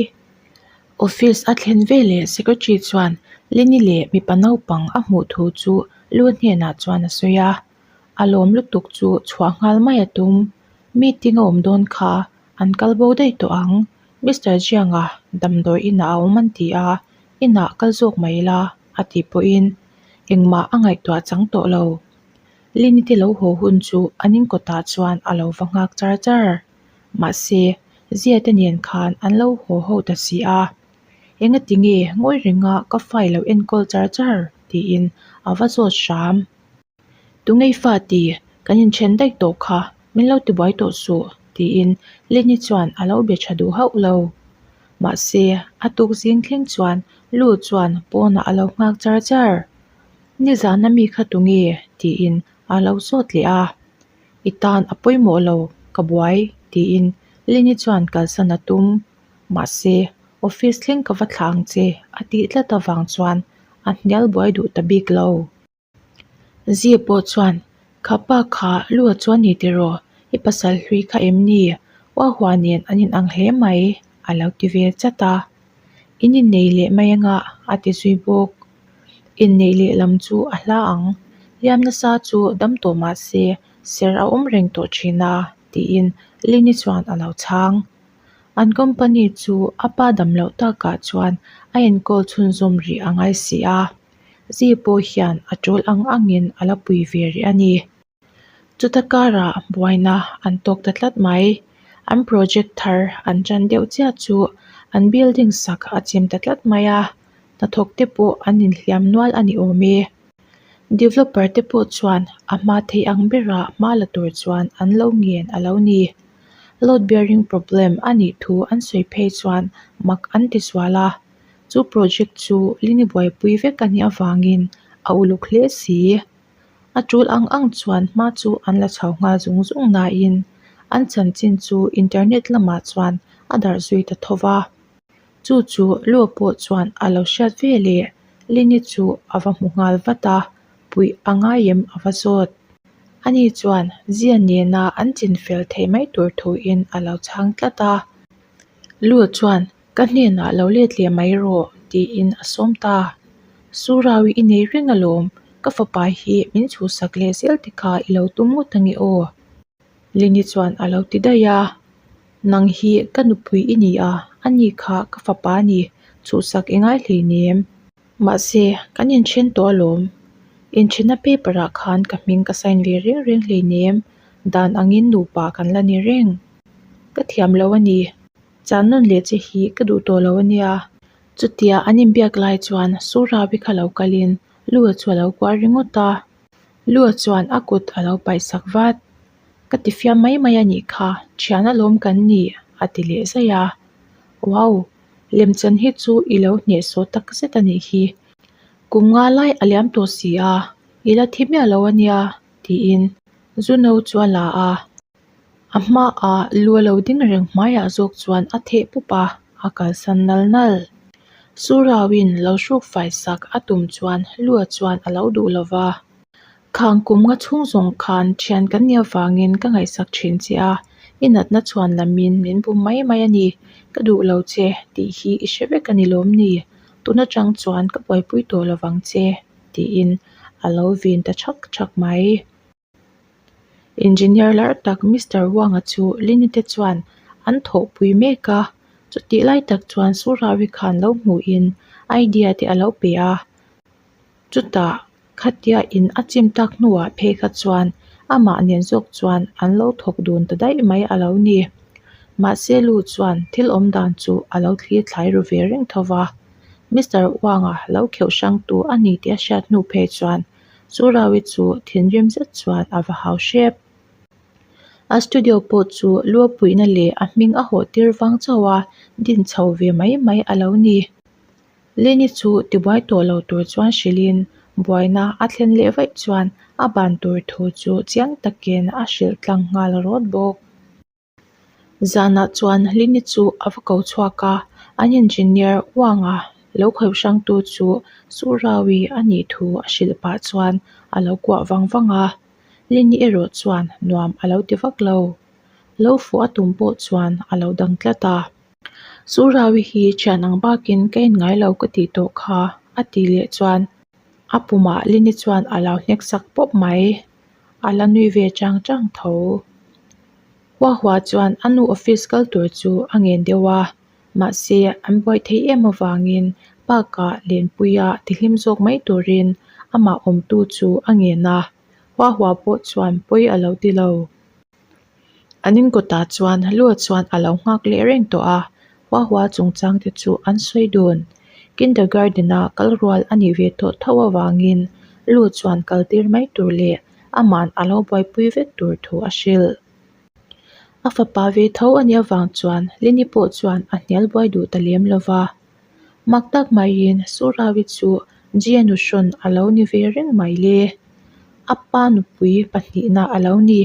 Office a thlen veleh secretary chuan Lini leh mipa naupang a hmuh thu chu Lu hnenah chuan a sawi a, a lawm lutuk chu chhuah nghal mai a tum. Meeting a awm dawn kha an kal bo daih tawh ang. Mister Jianga damdawi inah a awm an ti a, inah kal zawk mai ila a tih pawhin engmah a ngaihtuah chang tawh lo. Lini te lo haw hun chu an inkawtah chuan a lo va nghak char char. Mahse, Zia te nen khan an lo haw ho ta si a. Engati nge ngawi renga ka fa i lo enkawl char char? tiin a va zawt hram. Tungei fa ti, kan inthen daih tawh kha, min lo tibuai tawh suh, tiin Lenny chuan a lo be tha duh hauh lo. Mahse, a tuk zing thleng chuan Lu chuan pawnah a lo nghak char char. Nizan a mi kha tunge? tiin a lo zawt leh a. I tan a pawimawh lo, ka buai, tiin Lenny chuan kalsan a tum. Mahse, office thleng ka va thla ang che, a tih tlat avang chuan a hnial buai duh ta bik lo. Zia pawh chuan, Kha pa kha lua chuan ni tiraw, i pasal hlui kha em ni? Uahua nen an inang hle mai, a lo ti ve chat a. In innei leh mai anga, a ti zui bawk. Inneih leh lam chu a hla ang, hliam nasa chu dam tawh mah se ser a awm reng tawh thin a, tiin Lini chuan a lo chhang. An company chu a pa dam loh takah chuan a enkawl chhunzawm rih a ngai si a. Zi pawh hian a tul ang angin a la pui ve rih a ni. Chuta karah buaina an tawk ta tlat mai. An project thar an tan deuh chiah chu an building sak a chim ta tlat mai a, hnathawk te pawh an inhliam nual a ni awm e. Developer te pawh chuan a hma theih ang berah hma la tur chuan an lo ngen a lo ni. Load bearing problem a nih thu an sawi phei chuan mak an ti sual a. Chu project chu Lini buaipui vek a nih avangin a uluk hle si. A tul ang ang chuan hma chu an la chho nghal zung zung nain an chanchin chu internet lamah chuan a darh zui ta tho va. Chu chu Lua pawh chuan a lo hriat ve leh Lini chu a va hmu nghal vat a, puih a ngai em a va zawt. Ani chuan Zia nena an chinfel theih mai tur thuin a lo chhang tlat a. Lua chuan Ka hnenah lo let leh mai rawh tiin a sawm ta. Suraui i nei reng alawm, ka fapa hi min chhuhsak leh zel te kha i lo tum ngawt ange aw. Lini chuan a lo ti daih a, Nang hi ka nupui i ni a, ani kha ka fapa a ni, chhuhsak i ngai hleinem. Mahse, kan inthen tawh alawm. Inthenna paper ah khan ka hming ka sign ve reng reng hleinem, dan angin nupa kan la ni reng. Ka thiam lo a ni. Chan nawn leh che hi ka duh tawh lo a nia. Chutia an inbiak lai chuan Surabi kha lo kalin Lua chu a lo kuah ringawt a. Lua chuan a kut a lo paih sak vat. Ka ti fiam mai mai a nih kha, thian alawm kan ni a ti leh zaih a. Wow! Lemchan hi chu i lo hnehsawh tak zet a nih hi. Kum nga lai a liam tawh si a, i la thi miah lo a nia tiin Zuno chu a la a. A hmaah lu a lo ding reng hmaiah zawk chuan a theh pup a, a kalsan nal nal. Surauin lo hruk fai sak a tum chuan Lua chuan a lo duh lo va. Khang kum nga chhung zawng khan thian kan nih avangin ka ngaihsak thin che a, i natna chhuan lamin min bum mai mai a ni, ka duh lo che tih hi i hre vek a ni lawm ni? Tun atang chuan ka buaipui tawh lo vang che, tiin a lo vin ta thak thak mai. Engineer lar tak Mister Wang-a chu Lini te chuan an thawhpui mek a, chutih lai tak chuan Surawi khan lo hmuhin idea te a lo pe a, chutah khatia in a chim tak hnuah phei kha chuan amah nen zawk chuan an lo thawk dun ta daih mai a lo ni. Mahse Lu chuan thil awm dan chu a lo thlir thlai ru ve reng tho va, Mister Wang-a lo kheuh hrangtu a ni tih a hriat hnu phei chuan Surawi chu thinrim zet chuan a va hau hrep. A studio pawh chu luapuihna leh a hming a hawh tir vang chauh a din chho ve mai mai a lo ni. Leni chu tibuai tawh lo tur chuan hrilhin buaina a thlen leh vaih chuan a ban tur thu chu chiang takin a hrilh tlang nghal rawt bawk. Zanah chuan Lini chu a va ko chhuak a, an engineer Uanga lo khawih hrangtu chu Surawi a nih thu a hrilh pah chuan a lo kuah vang vang a, Lini erawh chuan nuam a lo ti vak lo. Lo fuh a tum pawh chuan a lo dang tlat a. Surawi hi thian ang bakin ka en ngai lo ka tih tawh kha a tih leh chuan a pumah Lini chuan a lo hnek sak pawp mai. A la nui ve chang chang tho. Hua hua chuan a nu office kal tur chu a ngen deuh a, mahse an buai theih em avangin park ah lenpuia tihlim zawk mai turin amah awmtu chu a ngen a, Hua hua pawh chuan pawi a lo ti lo. An inkawtah chuan Lua chuan a lo nghak leh reng tawh a, Hua Hua chungchang te chu an sawi dun. Kindergarten-a kal rual a nih ve tawh tho avangin Lu chuan kal tir mai tur leh ama'n a lo buaipui vek tur thu a hrilh. A fapa ve tho a nih avang chuan Lini pawh chuan a hnial buai duh ta lem lo va. Mak tak maiin Surawi chu Jia nuhrawn a lo ni ve reng mai le. A pa nupui pahnihna a lo ni.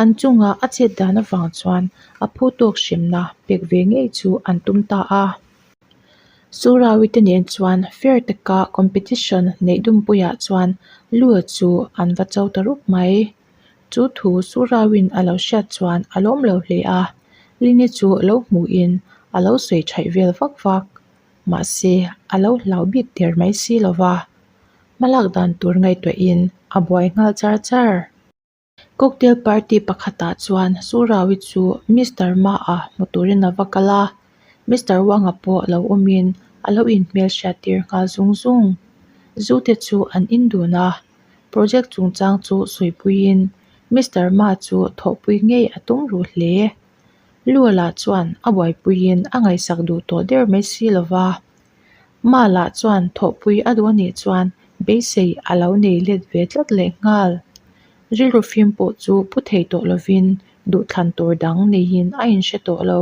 An chunga a chet dan avang chuan a phu tawk hremna pek ve ngei chu an tum ta a. Surawi te nen chuan fair taka competition neih dumpuiah chuan Lua chu an va cho ta rup mai. Chu thu Surawin a lo hriat chuan a lawm lo hle a, Lini chu lo hmuhin a lo sawi thaih vel vak vak. Mahse, a lo hlau bik der mai si lo va, hmalak dan tur ngaihtuahin a buai nghal char char. Cocktail party pakhatah chuan Surawi chu Mister Ma-a hmu turin a va kal a, Mister Wang-a pawh lo awmin a lo inhmelhriat tir nghal zung zung. Zu te chu an in dun a, Project chungchang chu sawipuiin Mister Ma chu thawhpui ngei a tum ruh hle. Lua lah chuan a buaipuiin a ngaihsak duh tawh der mai si lo va. Ma lah chuan thawhpui a duh anih chuan beisei a lo nei let ve tlat leh nghal. Rilru fim pawh chu pu thei tawh lovin duhthlan tur dang neiin a inhre tawh lo.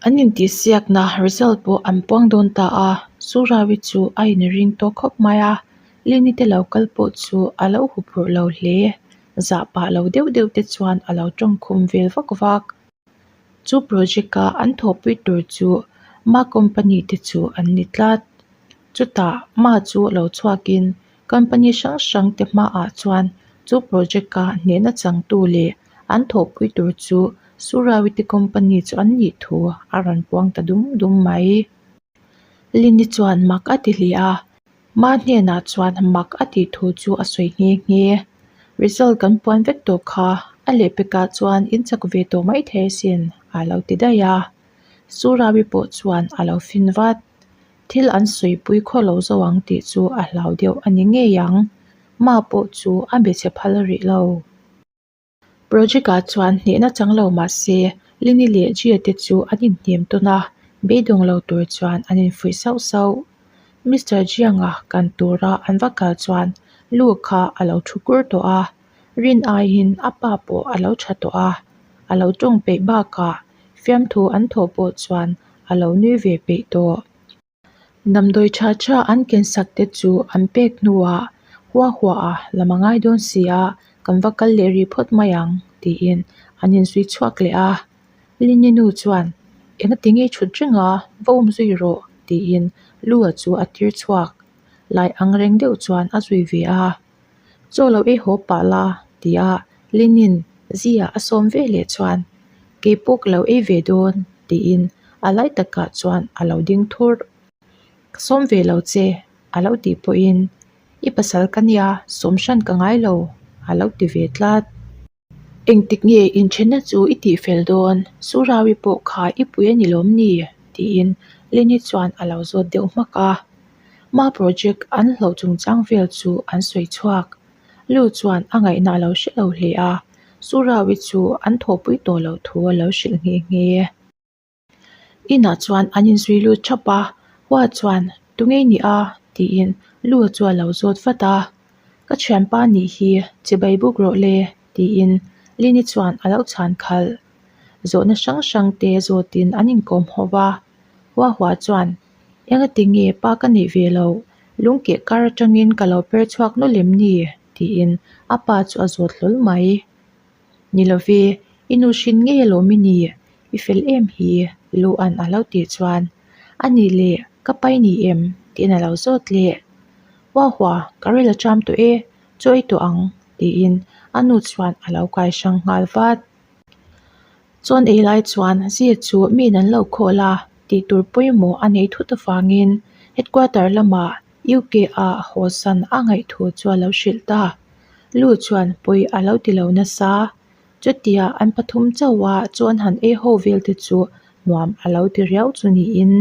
An intihsiakna result pawh an puang dawn ta a, Surawi chu a inring tawh khawp mai a, Lini te lo kal pawh chu a lo huphurh lo hle. Zah pah lo deuh deuh te chuan a lo tawngkhum vel vak vak. Chu project a an thawhpui tur chu Ma company te chu an ni tlat. Chutah Ma chu lo chhuakin company hrang hrang te hmaah chuan chu project a hnehna changtu leh an thawhpui tur chu Surawite company chu an nih thu a rawn puang ta dum dum mai. Lini chuan mak a ti hle a, Ma hnenah chuan mak a tih thu chu a sawi nghe nghe. Result kan puan vek tawh kha, a lehpekah chuan in chak ve tawh mai thei asin a lo ti daih a. Surawi pawh chuan a lo fin vat. Thil an sawipui khaw lo zo ang tih chu a hlau deuh a ni ngei ang. Ma pawh chu a be chhe phal rih lo. Project-ah chuan hnehna chang lo mah se, Lini leh Gia te chu an inhnem tawn a, beidawng lo tur chuan an infuih sauh sauh. Mister Jiang-a kan tura an va kal chuan Lu kha a lo thu kur tawh a, rin aiin a pa pawh a lo tha tawh a, a lo tawng peih bakah fiamthu an thawh pawh chuan a lo nui ve peih tawh. Damdawi tha tha an ken sak te chu an pek hnuah hua hua a lam a ngai dawn si a, kan va kal leh rih phawt mai ang tiin an inzui chhuak leh a. Lini nu chuan engati nge thut reng a, va um zui rawh tiin Lua chu a tir chhuak. Lai ang reng deuh chuan a zui ve a. Chaw lo ei haw pah la tia Linin Zia a sawm ve leh chuan kei pawh ka lo ei ve dawn tiin a lai takah chuan a lo ding thur. Ka sawm ve lo che a lo tih pawhin i pasal ka nia sawm hran ka ngai lo a lo ti ve tlat. Engtik nge inthenna chu i tih fel dawn? Surawi pawh kha i pui a ni lawm ni? tiin Lini chuan a lo zawt deuh hmak a. Ma project an hlauh chungchang vel chu an sawi chhuak. Lu chuan a ngaihna a lo hre lo hle a, Surawi chu an thawhpui tawh loh thu a lo hrilh nghe nghe. Inah chuan an inzui lut thap a, Hua chuan, Tunge i nih a? tiin Lu chu a lo zawt vat a. Ka thianpa nih hi chibai buk rawh le, tiin Lini chuan a lo chhan khalh. Zawhna hrang hrang te zawtin an inkawm ho va. Hua Hua chuan, Engati nge pa ka neih ve loh? Lungkeh kar atangin ka lo per chhuak nawlh em ni? tiin a pa chu a zawt hlawl mai. Ni love, i nu hrin ngei alawm i ni, i fel em hi, Luan a lo tih chuan, A nih leh, ka pai ni em? tiin a lo zawt leh. Hua hua, ka rel a cham tawh e, chaw ei tawh ang, tiin a nu chuan a lo kai hrang nghal vat. Chuan ei lai chuan Zia chu miin an lo khawl a, tih tur pawimawh a nei thut avangin headquarter lamah UK ah hawsan a ngaih thu chu a lo hrilh ta. Lu chuan pawi a lo ti lo nasa. Chutia an pathum chauh a chuan han ei ho vel te chu nuam a lo ti riau chu niin.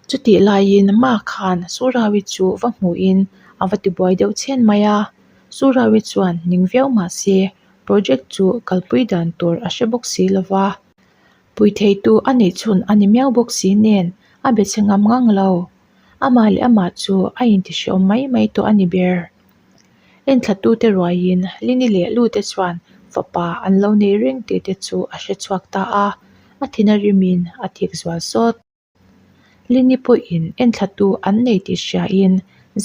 Chutih laiin Ma khan Surawi chu va hmuhin a va tibuai deuh chhen mai a. Surawi chuan ning viau mah se. Project chu kalpui dan tur a hre bawk si lo va. Pui theitu a neih chhun a ni miau bawk si nen a be chhe ngam ngang lo. Amah leh amah chu a intihreawm mai mai tawh a ni ber. Enthlatute ruaiin Lini leh Lute chuan fapa an lo nei reng tih te chu a hre chhuak ta a, a thin a rimin a thik zual sawt. Lini pawhin enthlatu an nei tih hriain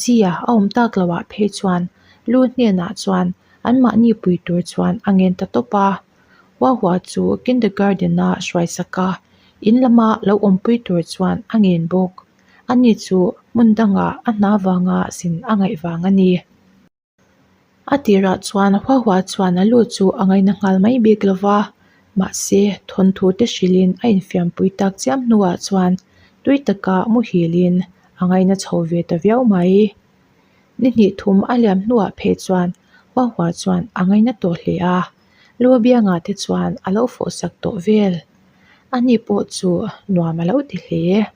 Zia a awm tak loah phei chuan Lu hnenah chuan anmahni pui tur chuan a ngen ta tawp a. Huahua chu kindergarten-a hruaisak a, in lama lo awmpui tur chuan a ngen bawk. Ani chu hmun dangah a hna vanga zin a ngaih vang a ni. A tirah chuan Huahua chuan a lu chu a ngaina nghal mai bik lo va, mahse thawnthu te hrilhin a infiampui tak chiam hnuah chuan tui taka muhilin a ngaina chho ve ta viau mai. Ni hnih thum a liam hnuah phei chuan Huahua chuan a ngaina tawh hle a, lu biangah te chuan a lo fawhsak tawh vel. Ani pawh chu nuam a lo ti hle.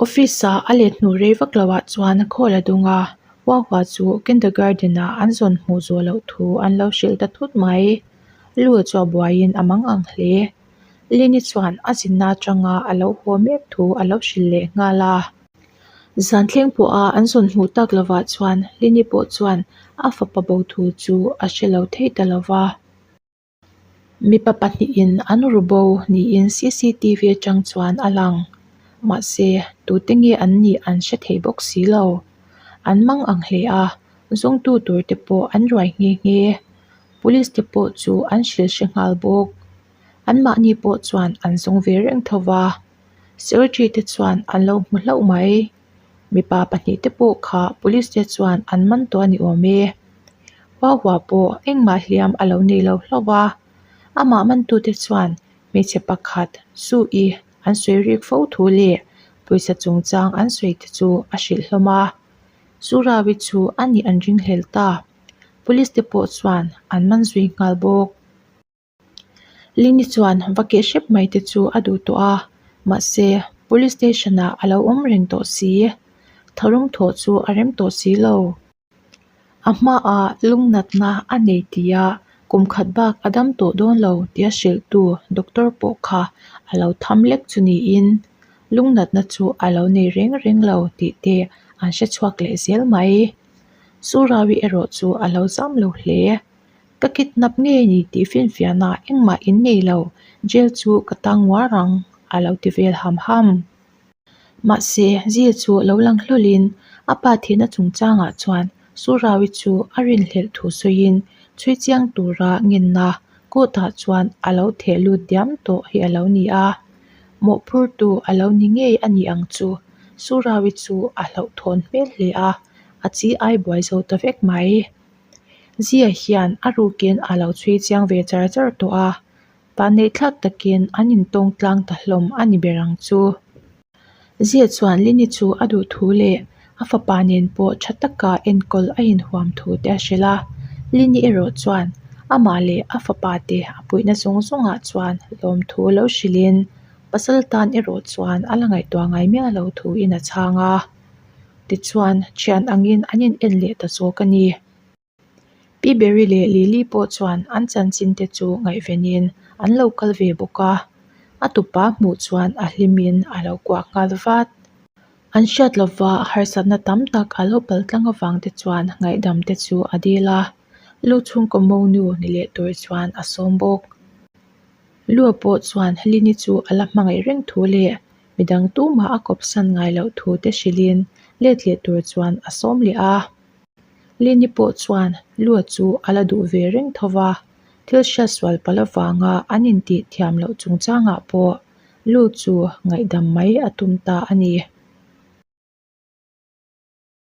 Office-a a let hnu rei vak loah chuan call a dung a, Huahua chu kindergarten-ah an zawn hmuh zawh loh thu an lo hrilh ta thut mai. Lu chu a buaiin a mang ang hle. Lini chuan a zinna atanga a lo haw mek thu a lo hrilh leh nghal a. Zan thleng pawha an zawn hmuh tak lovah chuan Lini pawh chuan a fapa bo thu chu a hre lo thei ta lo va. Mipa pahnihin an ru bo niin cctv atang chuan a lang. Mahse, tute nge an nih an hre thei bawk si lo. An mang ang hle a, zawngtu tur te pawh an ruai nghe nghe. Police te pawh chu an hrilh hre nghal bawk. Anmahni pawh chuan an zawng ve reng tho va. Secretary te chuan an lo hmu hlauh mai. Mipa pahnihte pawh kha police te chuan an man tawh a ni awm e. Huahua pawh engmah hliam a lo nei lo hlauh a, amah mantute chuan hmeichhe pakhat Su-i an sawi rik fo thu leh pawisa chungchang an sawi te chu a hrilh hlawm a. Surawi chu a nih an ringhlel ta. Police te pawh chuan an man zui nghal bawk. Lini chuan va keh hrep mai te chu a duh tawh a, mahse police station ah a lo awm reng tawh si. Tharum thawh chu a rem tawh si lo. A hmaah lungnatna a nei tia kum khat bak a dam tawh dawn lo tia hrilhtu doctor pawh kha a lo tham lek chu niin lungnatna chu a lo nei reng reng lo tih te an hre chhuak leh zel mai. Surawi erawh chu a lo zam lo hle. Ka kidnap ngei ni tih finfiahna engmah in nei lo, jail chu ka tang nguar ang, a lo ti vel ham ham. Mahse, Zia chu lo lang hlawlhin a pa thihna chungchangah chuan Surawi chu a rinhlelh thu sawiin chhui chiang tura ngenna court-ah chuan a lo theh lut diam tawh hi a lo ni a. Mawhphurtu a lo ni ngei a ni ang chu Surawi chu a hlauhthawn hmel hle a, a chi ai buai zo ta vek mai. Zia hian a rukin a lo chhui chiang ve char char tawh a, vanneihthlak takin an intawng tlang ta hlawm a ni ber ang chu. Zia chuan Lini chu a duh thu leh a fapa nen pawh tha taka enkawl a inhuam thu te a hrilh a, Lini erawh chuan amah leh a fapa te a puihna zawng zawngah chuan lawmthu lo hrilhin pasal tan erawh chuan a la ngaihtuah ngai miah lo thuin a chhang a. Tichuan, thian angin an in en leh ta zawk a ni. Pi Berry leh Lily pawh chuan an chanchin te chu ngaihvenin an lo kal ve bawk a, a tupa hmuh chuan a hlimin a lo kuah nghal vat. An hriat lova harsatna tam tak a lo pal tlang avang te chuan ngaihdam te chu a dil a, lu chhungkaw monu ni leh tur chuan a sawm bawk. Lua pawh chuan Lini chu a la hmangaih reng thu leh midang tumah a kawpsan ngai loh thu te hrilhin let leh tur chuan a sawm leh a. Lini pawh chuan Lua chu a la duh ve reng tho va, thil hriat sual palh avanga an intih thiam loh chungchangah pawh Lu chu ngaihdam mai a tum ta a ni.